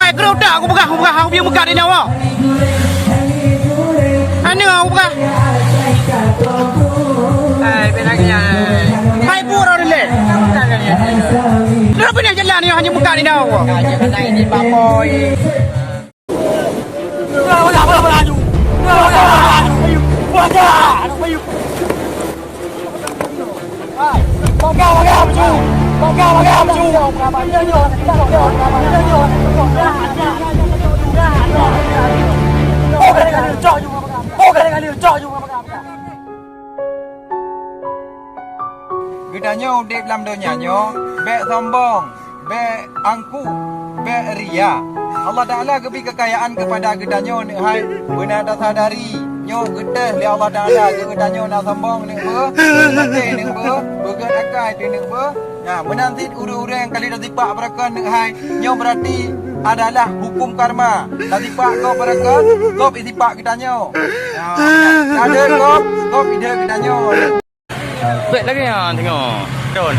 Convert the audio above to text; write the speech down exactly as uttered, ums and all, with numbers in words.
Keureuk utak aku peugah, aku peugah, aku piôh meukat di nyoe. Aneuk aku peugah. Hai, bela gaya. Hai, bu orang dilek. Kenapa ni jalan ni hanya meukat di nyoe? Ini bakoi. Geutanyoe udeb lam donya nyoe, bék sombong, bék angkuh, bék ria. Allah Taala geubri keukayaan keupada geutanyoe, neuk hai, beuna tasadari. Nyoe geutéh lé Allah Taala keu geutanyoe na sombong neuk beu, maté neuk beu, beugét akai teuh neuk beu. Nah, meunan cit ureuëng-ureuëng nyang ka lheueh tasipak beurakon neuk hai, nyoe beurati adalah huköm karma. Tasipak gob beurakon, gob isipak geutanyoe. Nah, ada gob, gob ideh geutanyoe. Bèk lagèe nyan teungoh. Don.